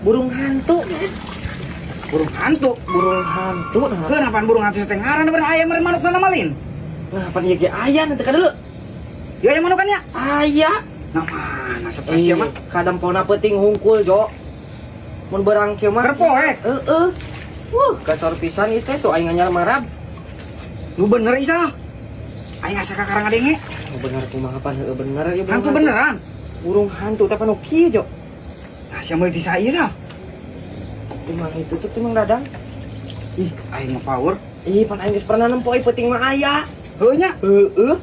Burung hantu. Burung hantu. Burung hantu nah. Kenapa burung hantu teh ngaran bener aya meureun manukna malin? Nah, pan ieu ge aya nanti ka dulu. Ya aya manukannya. Aya. Nah, mana stres ya mah. Kadempona peuting hungkul, Jo. Mun berang kieu mah. Keur poek. Heeh. Wuh, gacor pisan itu tuh aing anyar marab. Nu bener, Isal. Aing asa kakarang ngadenge. Nu bener kumaha pan, heueuh bener ieu burung. Hantu beneran. Burung hantu teh pan kieu, Jo. Nah, sia meuli ti saha ieu, Sal? Timang itu tuh timang Dadang. Ih, aing mah power. Ih, pan aing geus pernah nempo ieu peuting mah aya. Heueuh nya. Heeh.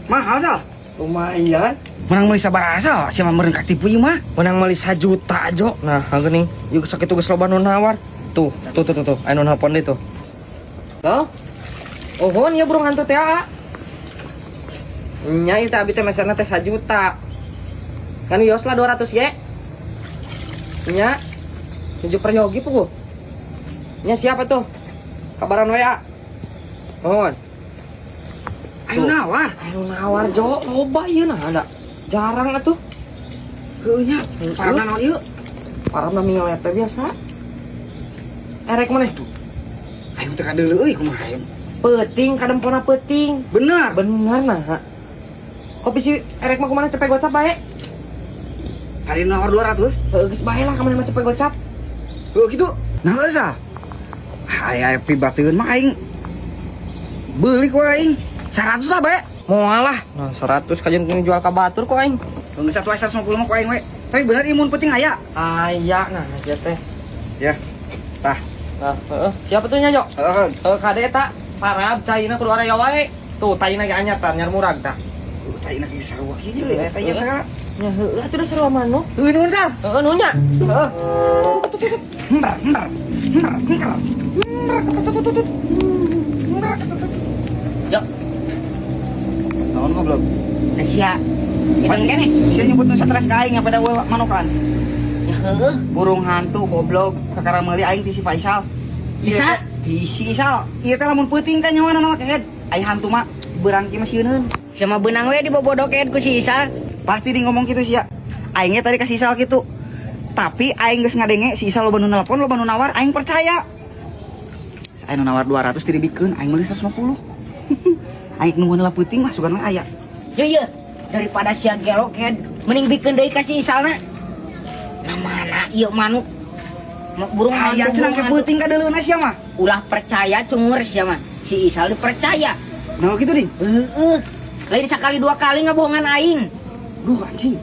Mahal, Sal. Lumayan. Menang meuli sabaraha, Sal? Sia mah meureun katipu ieu mah. Menang meuli 1 juta, Jo. Nah, geuning. Yuk sakitu geus loba nu nawar. Tuh, tuh tuh tuh tuh. Aya nu nelpon deui tuh. Halo? Oh, ya burung hantu teh, ah. Nya ieu teh abi teh meserna teh 1 juta. Kan wios lah 200 ge. Nya. Tujuh peryogi pugu. Nya siapa tuh? Kabaran WA. Mohon. Ayo nawar. Ayo nawar, Jo, loba ieu nah ada. Jarang atuh. Heueuh nya. Parana naon ieu? Parah mah minggu teh biasa. Erek mana? Aing teh kadeuleu euy, kumaha ieu? Peuting, kadempona peuting. Bener. Bener nah. Kopi si erek mah kumaha, cepet gocap bae. Tadi nawar 200. Heuh, geus bae lah kamana mah cepet gocap. Heuh kitu. Nah, heuh Sal. Aya pibateun mah aing. Beli ku aing. 100 lah bae. Moal lah. Nah, 100 kajian ini jual ka batur kok aing. Geus satu 150 mah ku aing we. Tapi bener imun peuting aya. Aya nah sia teh. Ya. Tah. Nah, heeh. Siapa tuh nya, Jo? Heeh. Heuh, kade eta parab caina kudu area wae. Tuh, taina ge anyar tah, anyar murag tah. Taina ge sarua kieu deui aya tanya segala. Nya heueuh atuh da sarua manuk. Heuh, nuhun, Sal. Heeh, nuhun nya. Heeh. Hember, hember. Hember, hember. Hember, tutut. Hember, tutut. Jo, Naon, goblok? sia. Hitung keneh. Sia nyebut nu stres ka aing pada manukan. Ya heueuh. Burung hantu, goblok, kakara meuli aing ti si Faisal. Ieu Bisa? teh ti si Isal. Ieu teh lamun peuting kan nyawana nama kehed. Ai hantu mah berang kieu mah sieuneun. Sia mah beunang we dibobodokeun ku si Isal. Pasti di ngomong gitu sia. Aingnya tadi kasih Isal gitu. Tapi aing geus ngadenge si Isal loba nu nelpon, loba nu nawar, aing percaya. Aing nu nawar 200 diribikeun, aing meuli 150. Aing nungguan lah peuting mah sugan we aya. Ye ye, daripada sia gelo ked, mending bikeun deui ka si Isalna. Nah, mana ieu manuk? Mau burung Aya hantu, cenah burung ke hantu. Peuting kadeuleuna sia mah. Ulah percaya cungur sia mah. Si Isal dipercaya. Nah, gitu ding. Heeh. Lain sekali dua kali ngabohongan aing. Duh, anjing.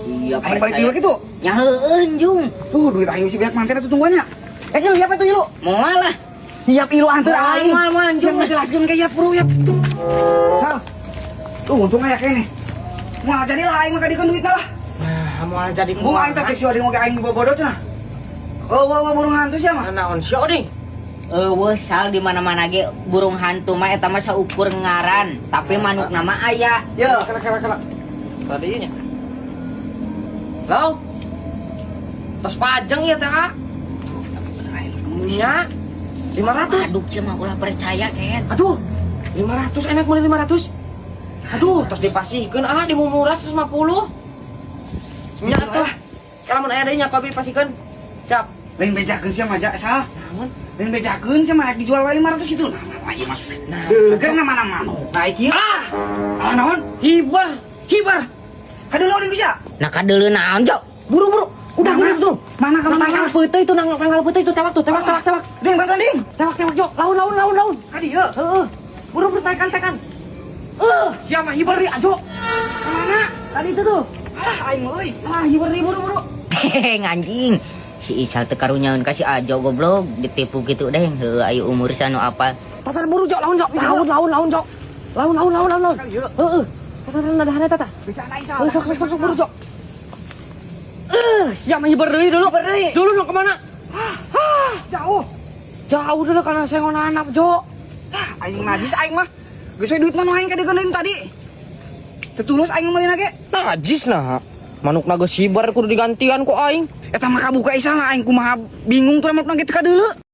Siap Aing balik deui gitu. Ya heueuh, Jung. Duh, duit aing sih banyak manten atuh tungguannya. Eh, ilu, yap atuh ilu. Moal lah. Yap ilu anter Moal, aing. moal, moal, Siap Jung. ngejelaskeun ke yap bro yap. Sal. Tuh untung aya keneh. Moal jadi lah aing mah kadikeun duitna lah. Nah, moal jadi. Mau aing teh cek si Oding oge aing bobodo cenah. Oh, wah, wah, burung hantu sia mah. Naon sia, Oding? Eueuh, Sal, di mana-mana ge burung hantu mah eta mah saukur ngaran, tapi manuk nama aya. Ya. Kala kala kala. Tadi nya. Lau. Tos pajeng ya teh, ah. Nya. 500. Aduh, sia mah ulah percaya ked. Aduh. 500 enak meuli 500. Aduh, tos dipasihkeun ah di murah 150. Nya tuh. Kalau mun aya deui nya ku abi pasihkeun. Siap. Lain bejakeun sia mah ja, Sal. Naon? Lain bejakeun sia mah dijual wae 500 gitu. Nah, nah, ieu mah. Nah, Deuleun mana manuk. Nah, ieu. Ah, Ah, naon? Hibar. Hibar. Kadeuleu deui sia. Nah, kadeuleu naon, Jo? Buru buru. Udah Mana? udah tuh. Mana kamu Tanggal mana? peuteui itu, nang tanggal peuteui itu, tewak tuh, tewak tewak tewak. Ding, bantuan ding. Tewak tewak, Jo. Laun laun laun laun. Ka dieu. Heeh. Buru buru, tekan tekan. Eh, siapa hibar deui, ajo. Kemana? Tadi itu tuh. Alah, aing euy. Ah, hibar deui, buru buru. Hehehe, anjing. Si Isal teu karunyaeun ka si Ajo, goblok, ditipu gitu deh. Heueuh, ayo umur sanu apa. Tatar buru, Jo, laun, Jo. Laun laun laun, Jo. Laun laun laun laun laun. Ka dieu. Heeh. Tatar nada nada tata. Bisa naik Sal. Eh, sok sok sok sok buru, Jo. Eh, siapa hibar deui dulu. Hibar deui. Dulu dong kemana? Jauh. Jauh dulu karena saya anak, Jo. Ah, aing najis aing mah. Geus we duit mah nu aing kadiekeun tadi. Teu tulus aing meulina ge. Najis nah. Manuk naga sibar kudu digantian ku aing. Eta mah kabuka Isal, aing kumaha bingung tuh manuk ge teu kadeuleu.